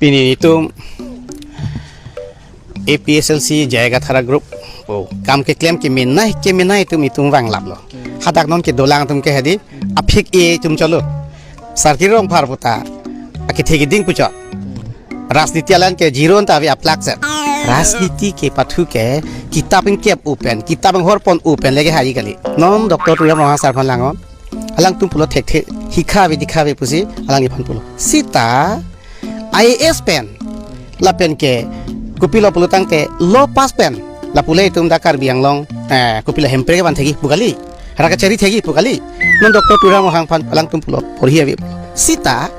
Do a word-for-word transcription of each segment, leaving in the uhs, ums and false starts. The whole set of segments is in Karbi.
Pini itum A P H L C J I Kathar a-group, oh, kam keklem kemenei kemenei itum itum vanglaplo. Hadak non kedolang atum ke hedi, aphik-e itum cholo. Sarkir Rongphar puta akethe keding puchot. Rajniti alang ke zero ta ave, aplak set. Rajniti kepathu ke kitap ingkep-o pen, kitap inghorpon-o pen leke hai kali. Non Doctor Tuliram Ronghang sir aphan langnon. Alangtum pulo thekthe, hikha ave dikha ave pusi alangliphan pulo. Sita I A S pen, lapen ke kopilo pulo tangte law pass pen, lapu le itum dak Karbi Anglong, eh, kopilo Hemprek kevan thekji pu kali, rak kachari thekji pu kali. Non Doctor Tuliram Ronghang aphan alangtum pulo porhi ave pulo. Sita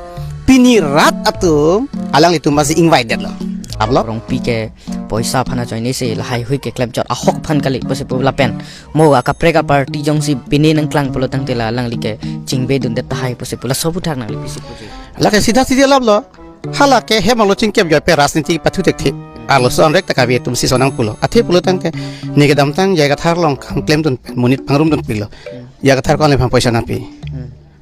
pini rat atum alanglitum masih invited lo. Aplo? Rongpi ke poisa aphan ajoine si lahai hui keklem chot ahok aphan kali pusi pu lapen mo akaprek a-party jongsi pini nangklang pulo tangte la alangli ke chingbe dundet tahai pusi pu, laso aphuthak nangli pisi puji? Lake sida sida laplo. Hala ke hem alo chingkep joi pe rajniti pathu thekthe. Arloso anrek ta kave atum si sonang pulo. Athe pulo tangte ne kedamtang J I Kathar along kam klemdun pen monit pangrumdunpiklo. J I Kathar ko alangliphan poisa nangpi.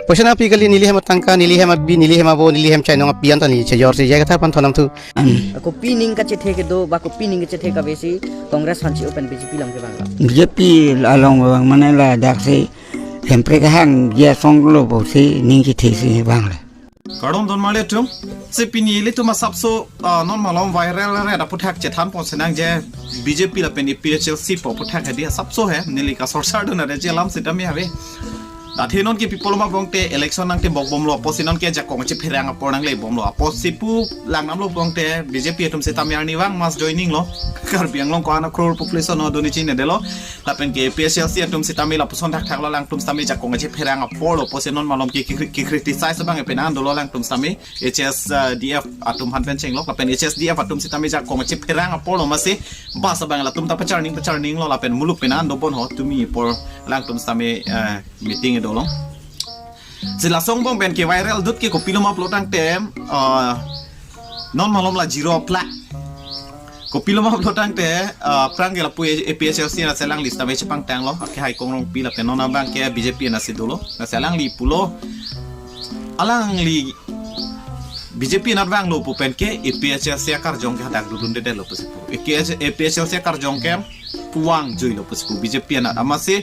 Poisa nangpi kali, neli hem atangka, neli hem abi, neli hem abo, neli hem chainong api anta neli chejor si J I Kathar aphan thonam thu. Kopi aning kachethe kedo ba kopi aning kachethe kave si Congress aphan chi-o pen B J P along kevang la? B J P along kevang mane ladak si Hemprek kehang je song lo pusi aning chethe si vanglo. Kardom don male atum. Si pini ilitum asapso, ah, non malom viral red aphuthak chethanpon si nang je B J P lapen A P H L C pu aphuthak hedi asapso he, neli kasorsar dun ade je alam sitame ave. Athe non ke pi pulo ma pulo tangte election nangtebok bomlo, apotsi non ke jakong chepherang apor nangle bomlo, apotsi pu langdamlo pulo tangte B J P atum sitame arnivang mass joining lo. Karbi Anglong ko-an a-crore population lo, doni chinedetlo. Lapen ke A P H L C atum sitame lapuson thakthak lo, alangtum sitame jakong chepherang apor lo, apotsi non malom ke, ke, ke criticize abang epena dolo alangtum sitame. H S D F atum aphan pen chenglok lapen H S D F atum sitame jakong chepherang apor lo, masi bus abang latum ta pacharning pacharning lo lapen muluk pena dobon ho tumi apor alangtum sitame, eh, meeting dolo. Si lason angbong pen ke viral dut ke kopilo ma pulo tangte, eh, non malom la zero aplak. Kopilo ma pulo tangte, eh, aphrang ke lapu A P H L C anat si alangli sitame chepangtanglo, akehai Kong Rongpi lapen non abang ke B J P anat si dolo. Lasi alangli pulo, alangli B J P anat vanglo pu pen ke A P H L C akarjong ke hadak dodundedetlo pusi pu. A P H, A P H L C akarjong ke pu vangjuilo pusi pu B J P anat. Amatsi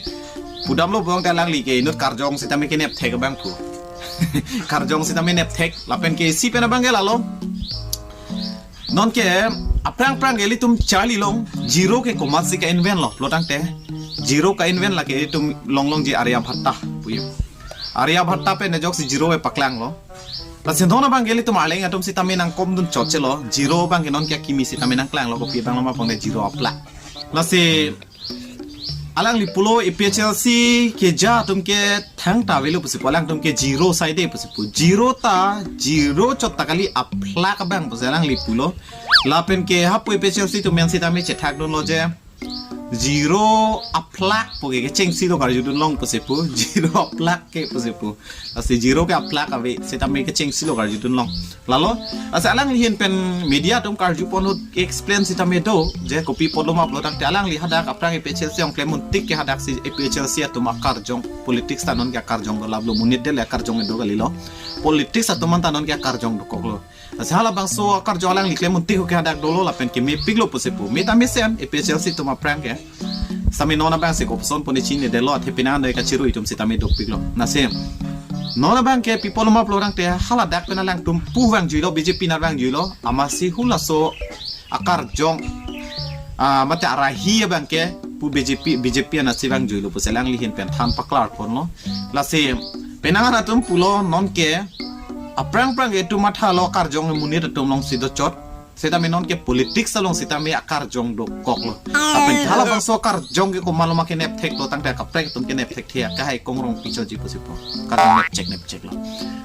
pudamlo pulo tangte alangli ke inut karjong sitame kenepthek abang pu. Karjong sitame nepthek lapen ke isi pen abang ke lalo. Non ke aphrang aphrang ke ilitum charli long, zero ke komatsi ka-invent lo pulo tangte, zero ka-invent lake ilitum longlongji Aryabhatta pu yo. Aryabhatta pen ajoksi zero ke paklanglo. Lasi non abang ke ilitum arleng atum sitame nangkomdun chotchelo, zero abang ke non ke akimi sitame nangklanglo, kopi abang lo ma pulo tangte zero aplak. Lasi alangli pulo A P H L C keja atum ke thangta avelo pusi pu, alangtum ke zero saide pusi pu. Zero ta, zero chot ta kali, aplak abang pusi alangli pulo. Lapen ke hapu A P H L C atum men sitame chethakdunlo je zero aplak pu ke kechengsi lo karjudun long pusi pu, zero aplak ke pusi pu. Lasi zero ke aplak ave sitame kechengsi lo karjudun long. Lalo, lasi alangli ahin pen media atum karjupon ahut explain sitame do, je kopi apotlo ma pulo tangte alangli hadak aphrang A P H L C ong klem untik ke hadak si A P H L C atum akarjong, politics ta non ke akarjong do, lablo monit dele akarjong do kalilo. Politics atum anta non ke akarjong dokoklo. Lasi halabangso akarjong alangli klem untik ke hadak dolo lapen kemepiklo pusi pu. Me ta mesen A P H L C atum aphrang ke. Sitame non abang si kopuson pone chinedetlo, athe pina noi kachirui atum sitame dopiklo. Lasi non abang ke pi pulo ma pulo tangte haladak pen alangtum pu vangjuilo, B J P anat vangjuilo, amatsi halaso akarjong, ah, mate arahi abang ke pu B J P, B J P anat si vangjuilo pusi alangli ahin pen than paklarponlo. Lasi penang atum pulo non ke aphrang aphrang ke itum mathalo karjong monit atum alongsi dochot. Sitame non ke politics along sitame akarjong dokoklo. Lapen ke halabangso akarjong ke komatlo ma keneptheklo tangte kaprek atum kenepthekthe, akehai Kong Rongpi choji pusi pu. Karjong nepchek nepcheklo.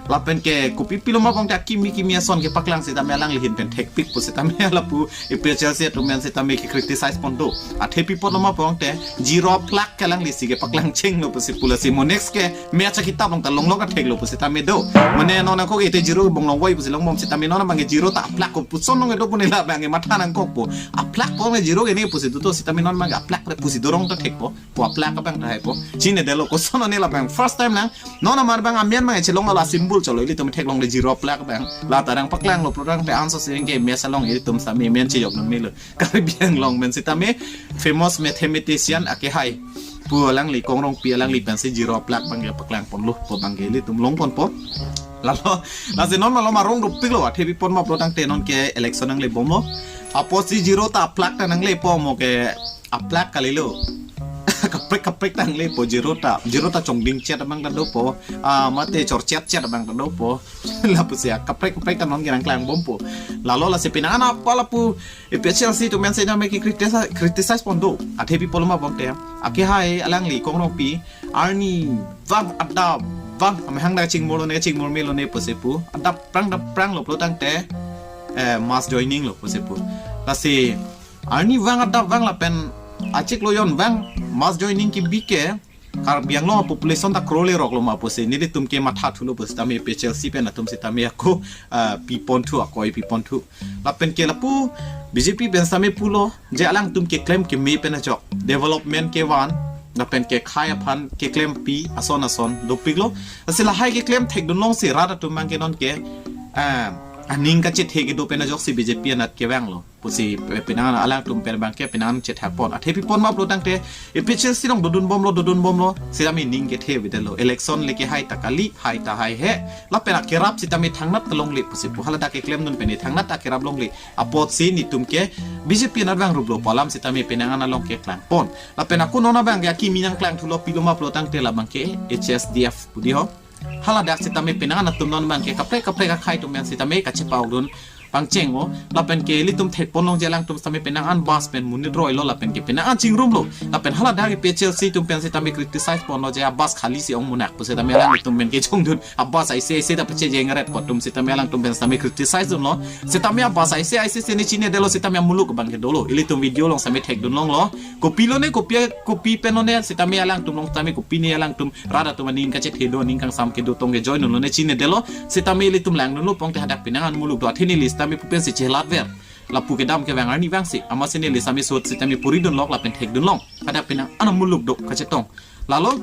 Lapen ke kopi pilo ma pulo tangte akimi kimi ason kepaklang sitame alangli ahin pen thekpik pu sitame lapu A P H L C atum men sitame ke criticize pon do. Athe pi pulo ma pulo tangte zero aplak ke alangli si kepaklang chenglo pusi pu, lasi mo next ke me acha kitap along ta longlok atheklo pu sitame do. Mane non ako ke te zero bong longvoi pusi longbom sitame non abang ke zero ta aplak kopuson long do pu ne labang ke matha nangkokpo. Aplak po ne zero ke ne pusi do to sitame non abang aplak re pusi dorong ta thekpo. Po aplak abang ta haipo. Chinedetlo koson ne labang first time nang. Non amar abang amen abang chelong la symbol cholo ilitum theklongle zero aplak abang. La ta rang paklanglo pro rang te answer sering ke mes along ilitum sitame men chejok non melo. Karbi Anglong men sitame famous mathematician akehai pu alangli Kongrongpi alangli pensi zero aplak abang ke paklangponlo po abang ke ilitum longponpo. Lalo, lasi non malom arong dopiklo, athe pipon ma pro tangte non ke election nanglebomlo. Apotsi zero ta aplak ta nanglepo mo ke aplak kalilo. Kaprek kaprek ta nanglepo zero ta, zero ta chongding chet abang ta dopo. Ah, mate chorchet chet abang ta dopo. Lapusi akaprek kaprek ta non ke nangklangbompo. Lalo lasi penang an apa lapu A P H L C atum men sitame ke criticize, criticize pon do. Athe pipon ma pon te. Akehai alangli Kongrongpi arnivang adap vang amahang dak chingmurlo ne chingmur melo ne pusi pu. Adap prang dap pranglo pro tangte, eh, mass joining lo pusi pu. Lasi arnivang adap vang lapen achiklo jon vang mass joining kebi ke Karbi Anglong population ta crore le roklo ma pusi nelitum ke mathathulo pusitame A P H L C pen atum sitame ako, ah, piponthu akoi piponthu. Lapen ke lapu B J P pen sitame pulo je alangtum keklem keme pen ajok, development kevan lapen kekhai aphan keklempi ason ason dopiklo. Lasi lahai keklem thekdunlongsi rat atum abang ke non ke, ah, aning kachethe kedo pen ajoksi B J P anat kevanglo. Pusi pe-, penang an alangtum pen abang ke penang an chethapon. Athe pipon ma pro tangte A P H L C along dodunbomlo dodunbomlo. Sitame ning kethe avedetlo. Election le ke hai ta kali, hai ta haihe. Lapen akerap sitame thangnat ta longle pusi pu. Haladak keklemdun pen thangnat akerap longle. Apotsi netum ke B J P anat vangruplo pu alam sitame penang an along keklangpon. Lapen ako non abang ke akimi nangklangthulo pilo ma pro tangte labang ke H S D F pu di ho. Haladak sitame penang an atum non abang ke kaprek kaprek akhai atum abang sitame kachepa-okdun pangchenglo lapen ke ilitum thekponlong je alangtum sitame penang an bus pen monit roilo lapen ke penang an chingrumlo lapen haladak A P H L C atum pen sitame criticize ponlo je a bus khali si ong munak pu sitame alangtum pen kechongdun a bus aise aise ta pache jengret po atum sitame alangtum pen sitame criticize dunlo sitame a bus aise aise si ne chinedetlo sitame amuluk abang ke dolo ilitum video along sitame thekdunlonglo kopilo ne kopi kopi pen one sitame alangtum along sitame kopi ne alangtum rat atum aning kachethe do aning kangsam kedo tong ke join lo ne chinedetlo sitame ilitum langdunlo pon te hadak penang an muluk do athe neli sitame pupen si chelatver lapu kedam kevang arnivang si amatsi neli sitame sot sitame puridunlok lapen thekdunlong hadak penang an muluk do kachetong lalo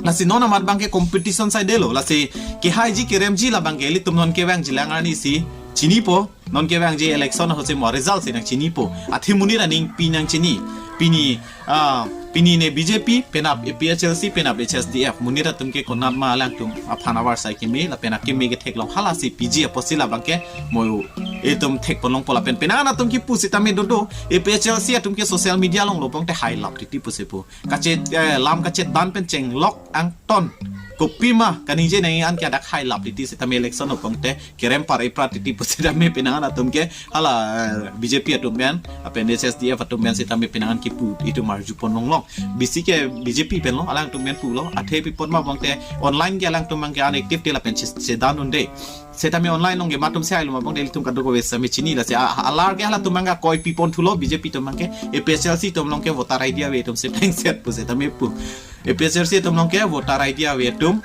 lasi non amat abang ke competition saidelo lasi kehaiji keremji labang ke ilitum non kevangjilang arni si chinipo non kevangji election ahut si mo result si nangchinipo athe monit aning pi nangchini pini ah, pini ne B J P penap A P H L C penap H S D F monit atum ke konat ma alangtum aphan avarsai keme lapen akeme ketheklong halasi P G apotsi labang ke mo itum thekponlongpo lapen penang an atum kipu sitame dodo A P H L C atum ke social media along lo pon te hailap titi pusi pu kache eh, lam kachedan pen chenglok angton kopima kaningje nangji an ke hadak hailap titi sitame election pon te kerem par ipra titi pu sitame penang an atum ke hala eh, B J P atum pen apen H S D F atum pen sitame penang an kipu itum arjuponlonglong bisi ke B J P penlo alangtum pen pulo athe pipon ma pon te online ke alangtum abang ke unactive te lapen che- chedan unde sitame online along ke matum si hailo ma pon te ilitum kadokave sitame chini lasi a- a- alar ke halatum abang ke akoi piponthulo B J P atum abang ke A P H L C atum along ke voter I D ave atum si plengset pu sitame pu A P H L C atum along ke voter I D ave atum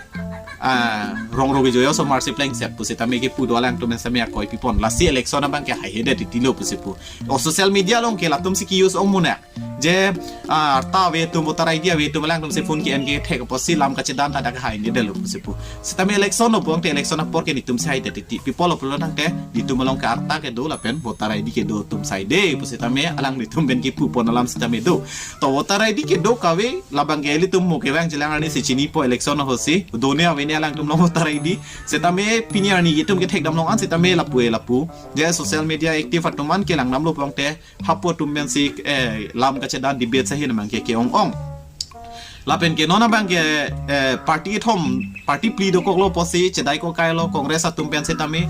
ah, rong rogi joyo osomar si plengset pu sitame kipu do alangtum pen sitame akoi pipon lasi election abang ke haihedet titilo pusi pu o social media along ke latum si ki-use ong munak je ah, arta ave atum voter I D ave atum alangtum si phone ke-en kethek apotsi lam kachedan ta dak hainedetlo pusi pu sitame election lo pon te election apor ke netum si haidet titi pipon lo pulo tangte netum along ke arta kedo lapen voter I D kedo atum saide pu sitame alanglitum pen kipupon alam sitame do to voter I D kedo kave labang ke ilitum mo kevangjilang arni si chinipo election ahut si do ne ave ne alangtum along voter I D sitame pini arni itum kethekdamlong an sitame lapu e lapu je social media active atum an kelang damlo pon te hapu atum pen si eh, lam kachedan debate sahin abang ke ke-ong ong lapen ke non abang ke eh, party kethom party phli dokoklo apotsi chedai kokailo Congress atum pen sitame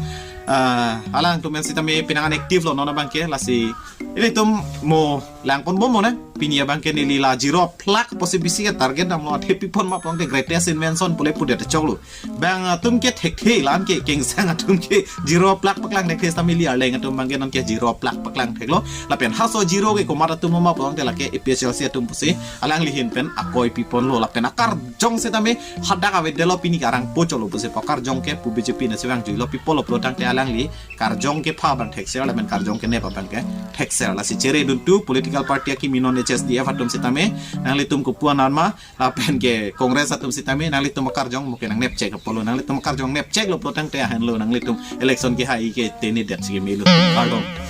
ah, alangtum pen sitame penang an active lo non abang ke lasi ilitum mo langponbom mo ne pini abang ke neli la zero aplak apotsi bisi ke target damlo athe pipon ma pon te greatest invention pule pudet choklo bang atum ke thekthe lan ke kengsang atum ke zero aplak paklang thekthe sitame ili arleng atum abang ke non ke zero aplak paklang theklo lapen haso zero ke komat atum ma pon te lake A P H L C atum pusi alangli ahin pen akoi piponlo lapen akarjong sitame hadak avedetlo pini karang po cholo pusi pu akarjong ke pu B J P na si vangjuilo pipon lo pulo tangte alangli karjong kepha abang thekser lapen karjong kenep abang ke thekser. Lasi chere duntu political party akimi non H S D F atum sitame, nanglitum kopu-an anma, lapen ke Congress atum sitame, nanglitum akarjong mo ke nangnepchek apotlo, nanglitum akarjong nepcheklo pulotangte ahenlo nanglitum election kehai ke teni det si kemelo. Kardom.